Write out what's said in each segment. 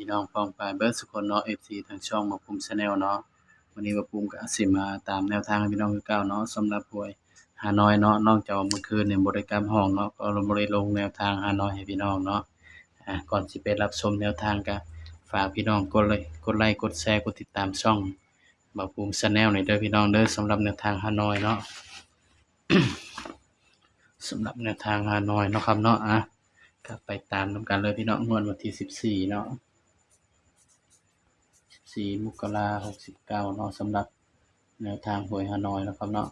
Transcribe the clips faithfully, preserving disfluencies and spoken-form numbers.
พี่น้องป้องปายเบิดสุคนเนาะ เอฟซี ทางช่องบ่าวภูมิ Channel เนาะ มื้อนี้บ่าวภูมิก็สิมาตามแนวทางให้พี่น้องคือเก่าเนาะ สำหรับหวยฮานอยเนาะ นอกจากว่ามื้อคืนนี่บ่ได้กลับห้องเนาะ ก็บ่ได้ลงแนวทางฮานอยให้พี่น้องเนาะ อ่า ก่อนสิไปรับชมแนวทางก็ฝากพี่น้องกดไลค์ กดไลค์ กดแชร์ กดติดตามช่องบ่าวภูมิ Channel หน่อยเด้อพี่น้องเด้อ สำหรับแนวทางฮานอยเนาะ สำหรับแนวทางฮานอยเนาะครับเนาะ อ่ะ ก็ไปตามนำกันเลยพี่น้อง งวดวันที่สิบสี่เนาะ สิบสี่ มกราคม หกสิบเก้าเนาะ สำหรับแนวทางหวยฮานอยเนาะครับเนาะ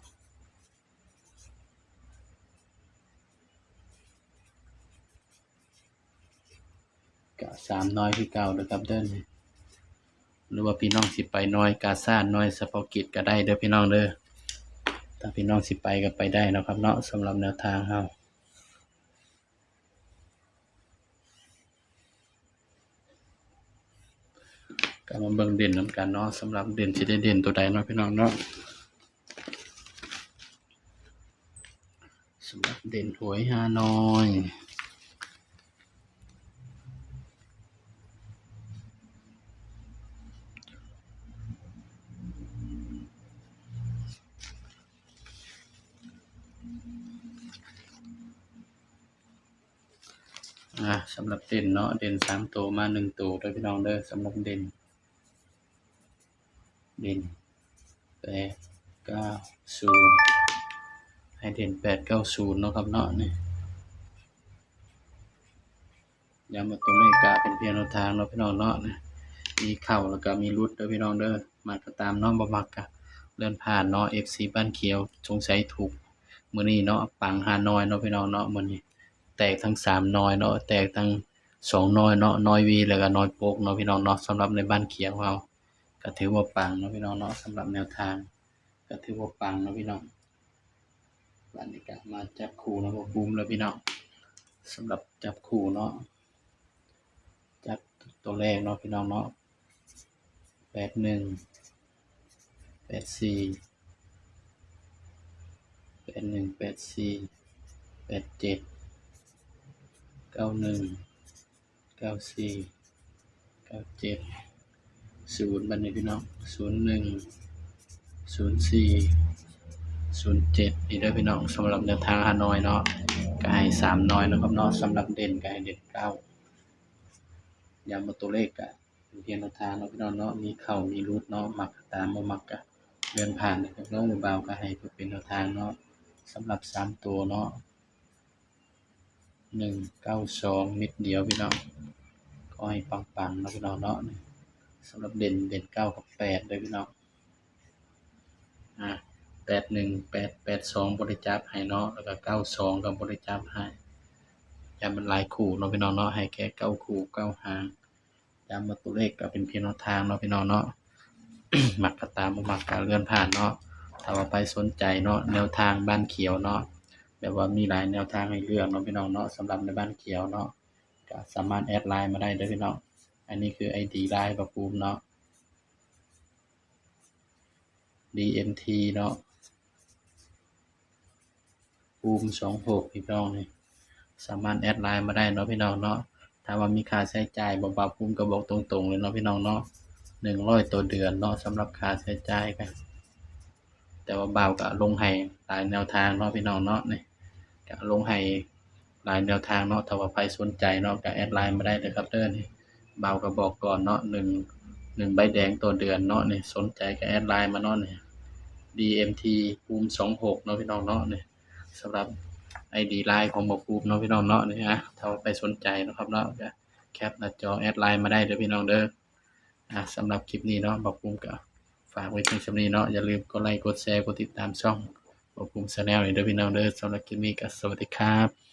ก็สามหน่วยคือเก่าเด้อครับเด้อ หรือว่าพี่น้องสิไปหน่วยกาชาดหน่วยเฉพาะกิจก็ได้เด้อพี่น้องเด้อ ถ้าพี่น้องสิไปก็ไปได้เนาะครับเนาะ สำหรับแนวทางเฮา ก็มาเบิ่งเด่นนำกันเนาะ สำหรับเด่นสิได้เด่นตัวใดเนาะพี่น้องเนาะ สำหรับเด่นหวยฮานอย อ่า สำหรับเด่นเนาะ เด่นสามตัวมาหนึ่งตัวเด้อพี่น้องเด้อ สำหรับเด่น เด่น แปดเก้าศูนย์ ให้เด่น แปดเก้าศูนย์ เนาะครับเนาะ นี่ ย้ำว่าตัวเลขก็เป็นเพียงแนวทางเนาะพี่น้องเนาะ นี่ มีเข้าแล้วก็มีหลุดเด้อพี่น้องเด้อ มักก็ตามเนาะ บ่มักก็เลื่อนผ่านเนาะ เอฟซี บ้านเขียว สงสัยถูกมื้อนี้เนาะ ปังฮานอยเนาะพี่น้องเนาะ มื้อนี้แตกทั้งสามหน่วยเนาะ แตกทั้งสองหน่วยเนาะ หน่วยวี แล้วก็หน่วยปกเนาะพี่น้องเนาะ สำหรับในบ้านเขียวเฮา ก็ถือว่าปังเนาะพี่น้องเนาะ สำหรับแนวทาง ก็ถือว่าปังเนาะพี่น้อง บัดนี้ก็มาจับคู่เนาะ บ่าวภูมิแล้วพี่น้อง สำหรับจับคู่เนาะ จับตัวแรกเนาะพี่น้องเนาะ แปดหนึ่ง แปดสี่ แปดหนึ่ง แปดสี่ แปดเจ็ด เก้าหนึ่ง เก้าสี่ เก้าเจ็ด ศูนย์ บัดนี้พี่น้อง ศูนย์หนึ่ง ศูนย์สี่ ศูนย์เจ็ด นี่เด้อพี่น้อง สำหรับแนวทางฮานอยเนาะ ก็ให้สามหน่วยเนาะครับเนาะ สำหรับเด่นก็ให้เด่นเก้า ย้ำว่าตัวเลขก็เป็นเพียงแนวทางเนาะพี่น้องเนาะ มีเข้ามีหลุดเนาะ มักก็ตาม บ่มักก็เลื่อนผ่านนะครับเนาะ บ่าวก็ให้เพื่อเป็นแนวทางเนาะ สำหรับสามตัวเนาะ หนึ่งเก้าสอง เม็ดเดียวพี่น้อง ขอให้ปังๆเนาะพี่น้องเนาะ สำหรับเด่น เด่นเก้ากับแปดเด้อพี่น้อง อ่า แปดหนึ่ง แปด แปดสอง บ่ได้จับให้เนาะ แล้วก็เก้าสองก็บ่ได้จับให้ ย้ำมันหลายคู่เนาะพี่น้องเนาะ ให้แค่เก้าคู่เก้าหาง ย้ำว่าตัวเลขก็เป็นเพียงแนวทางเนาะพี่น้องเนาะ มักก็ตาม บ่มักก็เลื่อนผ่านเนาะ ถ้าว่าใครสนใจเนาะ แนวทางบ้านเขียวเนาะ แบบว่ามีหลายแนวทางให้เลือกเนาะพี่น้องเนาะ สำหรับในบ้านเขียวเนาะ ก็สามารถแอดไลน์มาได้เด้อพี่น้อง อันนี้คือ ไอดี ไลน์บ่าวภูมิเนาะ ดีเอ็มที เนาะ ภูมิ สองหก พี่น้องนี่ สามารถแอดไลน์มาได้เนาะพี่น้องเนาะ ถ้าว่ามีค่าใช้จ่ายบ่าวภูมิก็บอกตรงๆเลยเนาะพี่น้องเนาะ หนึ่งร้อยต่อเดือนเนาะ สำหรับค่าใช้จ่ายก็ แต่ว่าบ่าวก็ลงให้หลายแนวทางเนาะพี่น้องเนาะ นี่ ก็ลงให้หลายแนวทางเนาะ ถ้าว่าใครสนใจเนาะ ก็แอดไลน์มาได้เลยครับเด้อ นี่ บ่าวก็บอกก่อนเนาะ หนึ่ง หนึ่งใบแดงต่อเดือนเนาะ นี่ สนใจก็แอดไลน์มาเนาะ นี่ ดีเอ็มที ภูมิ สองหก เนาะพี่น้องเนาะ นี่ สำหรับ ไอดี ไลน์ของบ่าวภูมิเนาะพี่น้องเนาะ นี่ อ่ะ ถ้าว่าใครสนใจเนาะครับเนาะ ก็แคปหน้าจอแอดไลน์มาได้เด้อพี่น้องเด้อ อ่ะ สำหรับคลิปนี้เนาะ บ่าวภูมิก็ฝากไว้เพียงส่ำนี้เนาะ อย่าลืมกดไลค์ กดแชร์ กดติดตามช่องบ่าวภูมิ Channel นี่เด้อพี่น้องเด้อ สำหรับคลิปนี้ก็สวัสดีครับ